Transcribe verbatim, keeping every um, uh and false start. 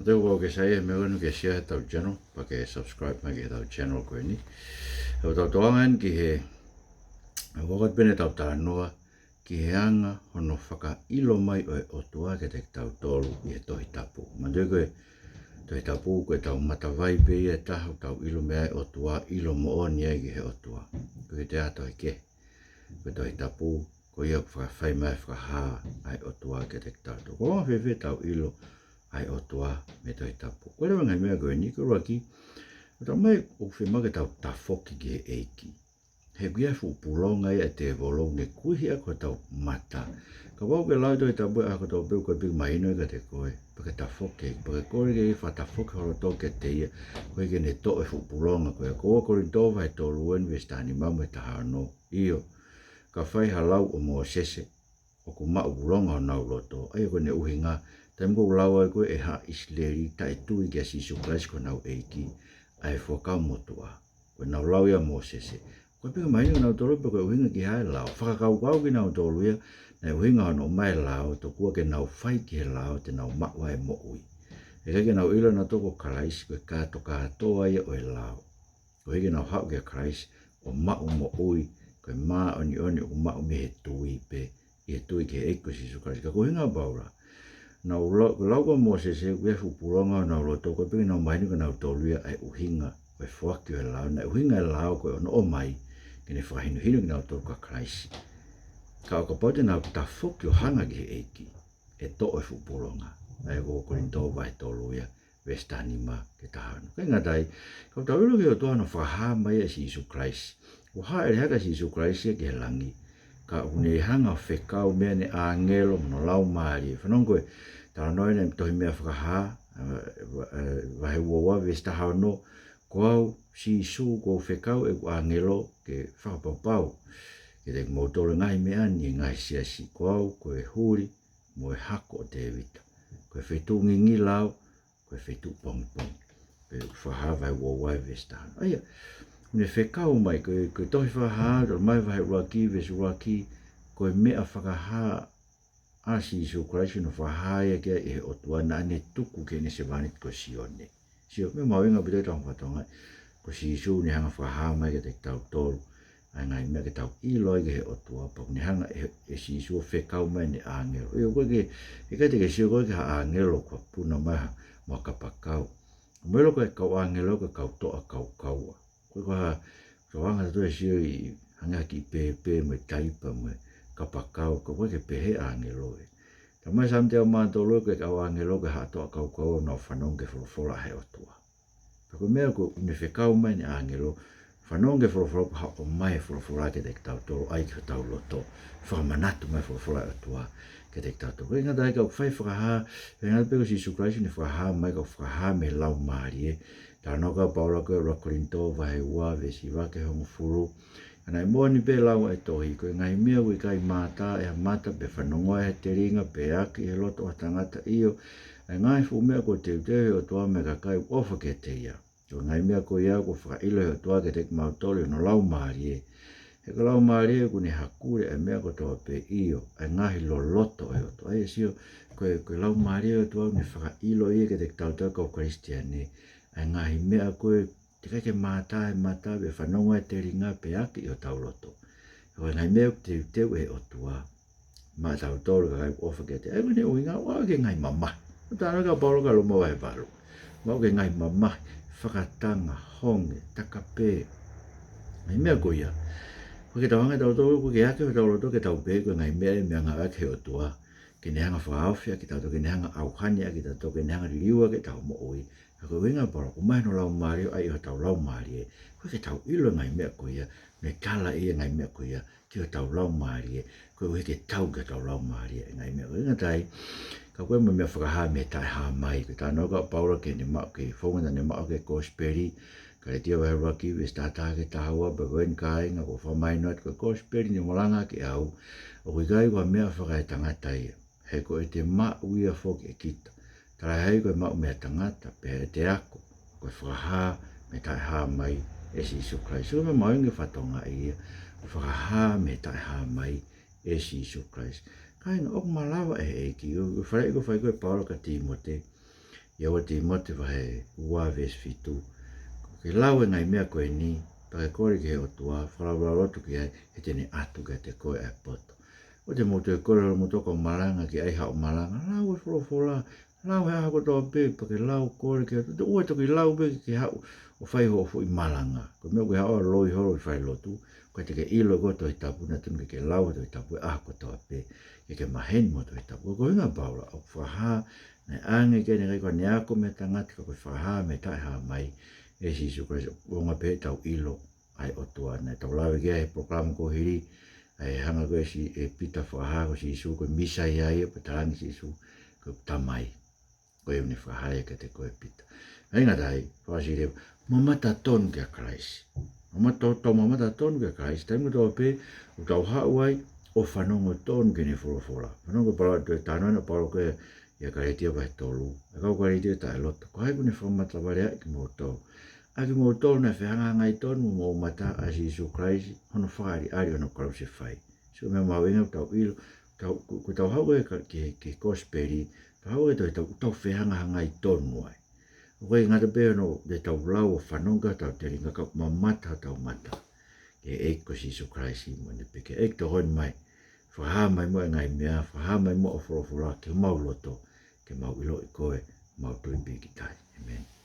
Te u kau ke sai e meʻa ko eni ke share heʻetau channel, pea ke subscribe mai ki heʻetau channel ko eni. He ʻoku tau tokanga eni ki he, ʻoku ʻoatu pē ʻetau talanoa ki he anga hono fakaʻilo mai ʻo e ʻOtua kiate kitautolu ʻi he Tohi Tapu. Manatuʻi ko e Tohi Tapu ko ʻetau matavai pē ia ʻe taha ʻoku tau ʻilo mei ai e ʻOtua, ʻilo moʻoni ai ki he ʻOtua. ʻOku ʻikai toe ʻi ai ha tohi kehe. Ko e Tohi Tapu, ko ia ʻoku fakafai mai e fakahā ʻa e ʻOtua kiate kitautolu. Ko e anga fēfē ʻetau ʻilo ʻa e ʻOtua mei he Tohi Tapu? Ko e leva e ngaahi meʻa ko eni, ko e ʻuluaki, ʻoku tau mai ʻoku fiemaʻu ke tau tafoki ki he ʻEiki. He ʻoku ʻi ai e fuʻu pūlonga ia ʻa e tēvolo ʻoku ne kuihi ʻaki hotau mata. Kapau ʻoku ke lau e Tohi Tapu he ʻaho kotoa pē ʻoku ʻikai pē ke mahino ia kiate koe, pea ke tafoki, pea ke kole ke fakatafoki ho loto kiate ia, koeʻuhi ke ne toʻo e fuʻu pūlonga ko ia. Ko ua Kolinitō vahe tolu eni veesi taha nima mo e taha ono. ʻIo, ka fai ha lau ʻo Mōsese, ʻoku maʻu pūlonga honau loto. ʻA ia ko ʻene ʻuhinga, taimi ʻoku lau ai ko ē ʻe haʻa ʻIsileli taʻetui kia Sīsū Kalaisi ko honau ʻEiki, ʻa e Fuakava Motuʻa. Ko ʻenau lau ia ʻa Mōsese. ʻOku ʻikai pē ke mahino kia nautolu pe ko e ʻuhinga ki he hā e lao. Fakakaukau kinautolu ia, naʻe ʻuhinga hono ʻomai e lao, tokua ke nau fai ki he lao, te nau maʻu ai e moʻui. ʻIkai ke nau ʻilo nautolu ko Kalaisi, ko e kātokātoa ia ʻo e lao. Koeʻuhi ke nau haʻu kia Kalaisi ʻo maʻu moʻui, ko e māʻoniʻoni ʻoku maʻu mei he tui pē, ʻi he tui ki he ʻEiki ko Sīsū Kalaisi. Ka ko e ʻuhinga ʻa Paula, naʻa ku lau, ko e lau ko ē ʻa Mōsese, ʻoku ʻi ai e fuʻu pūlonga honau loto, ʻoku ʻikai pē ke nau mahino kia nautolu ia ʻa e ʻuhinga ʻo e foaki ʻo e lao. Naʻe ʻuhinga e lao ko hono ʻomai ke ne fakahinohino kinautolu kia Kalaisi. Ka ʻo kapau te nau tafoki ʻo hanga ki he ʻEiki, ʻe toʻo e fuʻu pūlonga. ʻA ia ko Kolinitō vahe tolu ia, veesi taha nima ki he taha ono. ʻIkai ngata ai, ka ʻoku tau ʻilo ki he ʻOtua hono fakahā mai ʻa Sīsū Kalaisi. ʻOku haʻele hake ʻa Sīsū Kalaisi ia ki he langi, ka ʻoku ne hanga ʻo fekau mei ai ʻene ʻāngelo mo hono laumālie. Fanongo ko e talanoa eni ʻa e tohi Meʻa Fakahā, ē, ē, vahe ua ua veesi taha ono, Ko au, Sīsū, kuo u fekau ʻeku ʻāngelo ke fakapapau kiate kimoutolu e ngaahi meʻa ni ʻi he ngaahi siasi. Ko au, ko e huli mo e hako ʻo Tēvita. Ko e feituʻu ngingila au, ko e feituʻu pongipongi. Pea ʻoku Fakahā vahe ua ua veesi taha ono. ʻA ia, ʻoku ne fekau mai, ko e, ko e tohi Fakahā, talamai vahe ʻuluaki, veesi ʻuluaki, ko e meʻa fakahā ʻa Sīsū Kalaisi naʻe fakahā ia ki ai ʻe he ʻOtua naʻa ne tuku ki heʻene sevāniti ko Sione. Sio, meʻa mahuʻinga ʻaupito ʻetau fakatokangaʻi. Ko Sīsū ne hanga ʻo fakahā mai kiate kitautolu ʻa e ngaahi meʻa ke tau ʻilo ai ki he ʻOtua, pea ʻoku ne hanga ʻe, ʻe Sīsū ʻo fekau mai ʻene ʻāngelo. ʻIo, ʻoku ʻikai ke, ʻikai te ke sio koe ki ha ʻāngelo kuo puna mai ha, mo ha kapakau. Mou ʻilo ko e kau ʻāngelo ko e kau toʻa kaukaua. Ko e ko ha, ko e anga ʻetau sio ʻi, hangē ha kiʻi pēpē mo e taipa mo e kapakau, ka ʻoku ʻikai ke pehē ʻāngelo ē. Talamai Saame teau mā tolu ko e kau ʻāngelo ko e haʻa toʻa kaukaua ʻoku nau fanongo ki he folofola ʻa e ʻOtua. Pea ko e meʻa ko ʻene fekau mai ʻene ʻāngelo, fanongo ki he folofola, pea haʻu ʻo ʻomai e folofola kiate kitautolu, ʻai ki hotau loto, fakamanatu mai e folofola ʻa e ʻOtua kiate kitautolu. ʻIkai ngata ai ka ʻoku fai fakahā, ʻikai ngata pē ko Sīsū Kalaisi ne fakahā mai, ka ʻoku fakahā mei he Laumālie. Talanoa ko ē ʻa Paula ko ē ʻuluaki Kolinitō vahe ua veesi hiva ki he hongofulu. Ka naʻe moʻoni pē ʻa e lau ʻa e tohi, ko e ngaahi meʻa ʻoku ʻikai mātā ʻe ha mata, pe fanongo ʻe ha telinga, pe ʻaki ʻi he loto ʻo ha tangata, ʻio, ʻa e ngaahi fuʻu meʻa kuo teuteu ʻe he ʻOtua maʻa e kakai ʻoku ʻofa kiate ia. Ko e ngaahi meʻa ko ia kuo fakaʻilo ʻe he ʻOtua kiate kimautolu ʻi hono Laumālie. He ko e Laumālie ʻoku ne hakule ʻa e meʻa kotoa pē, ʻio, ʻa e ngaahi loloto ʻo e ʻOtua. ʻA ia sio, ko e, ko e Laumālie ʻo e ʻOtua ʻoku ne fakaʻilo ia kiate kitautolu kau Kalisitiane ʻa e ngaahi meʻa ko ē teʻeki ke mātā ʻe he mata, pe fanongo ʻe he telinga, pe ʻaki ʻi hotau loto. Ko e ngaahi meʻa ʻoku teuteu ʻe he ʻOtua maʻatautolu kakai ʻoku ʻofa kiate ia. ʻA ia ko ʻene ʻuhinga ʻoku ʻalu ki he ngaahi mamahi. ʻOku talanoa ki ai ʻa Paula ʻi Loma vahe valu. Maʻu ki he ngaahi mamahi, fakatanga, honge, takapē. Ngaahi meʻa ko ia. ʻOku ʻikai ke tau hanga ʻe tautolu, ʻoku ʻikai ke ʻi ai hotau loto ke tau pehē ko e ngaahi meʻa ia ʻe meʻangāueʻaki ʻe he ʻOtua ke ne hanga ʻo fakahaofi ʻaki kitautolu, ke ne hanga ʻo ʻauhani ʻaki kitautolu, ke ne hanga ʻo liliu ʻaki ʻetau moʻui. Ka ko e ʻuhinga ʻa Paula, ʻoku ʻomai hono Laumālie, ʻai ʻi hotau laumālie, koeʻuhi ke tau ʻilo e ngaahi meʻa ko ia, ne tala ʻe ia e ngaahi meʻa ko ia ki hotau laumālie, koeʻuhi ke tau ki hotau laumālie e ngaahi meʻa ko ia. ʻIkai ngata ai, ka ko e meʻa, meʻa fakahā mei he taʻehāmai. Ko e talanoa ko ē ʻa Paula ki heʻene maʻu, ki he founga naʻa ne maʻu ki he Kosipeli, Kalētia vahe ʻuluaki, veesi taha taha ki he taha ua, pea ko eni kāinga, ʻoku ou fakamahino atu ko e Kosipeli ne malanga ki ai au, ʻoku ʻikai ko ha meʻa fakaetangata ia. He ko ʻete maʻu ia foki ʻe kita. Talaʻehai ko e maʻu mei he tangata, pe ʻete ako, ko e fakahā mei he taʻehāmai ʻe Sīsū Kalaisi. Ko e meʻa mahuʻinga ke fakatokangaʻi ia, fakahā mei he taʻehāmai ʻe Sīsū Kalaisi. Kāinga, ʻoku malava ʻe he ʻEiki, ʻoku fai, ʻoku fai ko ē ʻe Paula kia Tīmote. ʻIa ua Tīmote vahe ua veesi fitu. Ko e ke lau e ngaahi meʻa ko eni, pea ke kole ki he ʻOtua, fakalaulauloto ki ai, he te ne ʻatu kiate koe ʻa e poto. ʻOua te mou toe kole ʻo mou toki malanga ki ai haʻo malanga. Lau e folofola, lau he ʻaho kotoa pē, pea ke lau kole ki he ʻOtua. ʻOua te ke lau pē ke haʻu ʻo fai hoʻo foʻi malanga. Ko e meʻa ʻoku ke haʻu ʻo loi holo ʻi he falelotu, ʻoku ʻikai te ke ʻilo ko e Tohi Tapu naʻa tonu ke ke lau e Tohi Tapu he ʻaho kotoa pē, ke ke maheni mo e Tohi Tapu. Ko e ʻuhinga ʻa Paula, ʻoku fakahā naʻe ʻoange ki heʻene kakai ko ʻene ako mei he tangata, ka ko e fakahā mei he taʻehāmai ʻe Sīsū Kalaisi, ʻoku ʻaonga pē heʻetau ʻilo ʻa e ʻOtua. Naʻa tau lave ki ai he polokalama kuo hili, ʻa e hanga ko ē ʻe Pita ʻo fakahā ko Sīsū ko e Mīsaia ia, pea talaange ʻe Sīsū ko e Tamai. Ko ia naʻe fakahā ia kiate koe Pita. ʻIkai ngata ai, fakaʻosi leva, mamata tonu kia Kalaisi. Mamata, tau mamata tonu kia Kalaisi, taimi kotoa pē ʻoku tau haʻu ai ʻo fanongo tonu ki heʻene folofola. Fanongo ki he pala, toe talanoa ʻa Paula ko ē ʻia Kalētia vahe tolu. ʻA e kau Kalētia taʻeloto, ko hai kuo ne fakamatavaleaʻi kimoutolu? ʻA kimoutolu naʻe fehangahangai tonu mo hoʻomou mata ʻa Sīsū Kalaisi, hono fakaʻaliʻali ʻo hono kalusefai. Sio, meʻa mahuʻinga ʻoku tau ʻilo, tau, ko, ko ʻetau haʻu ē ka, ki, ki he kosipeli, tau haʻu ē tau, tau, tau fehangahangai tonu ai. ʻOku ʻikai ngata pē hono, te tau lau ʻo fanongo ʻetau telinga, ka mamata hotau mata ki he ʻEiki ko Sīsū Kalaisi mo ʻene pekia. ʻEiki, tokoni mai, fakahā mai muʻa e ngaahi meʻa, fakahā mai muʻa hoʻo folofola ki homau loto, ke mau ʻiloʻi koe, mau tui pē ki ai. ʻĒmeni.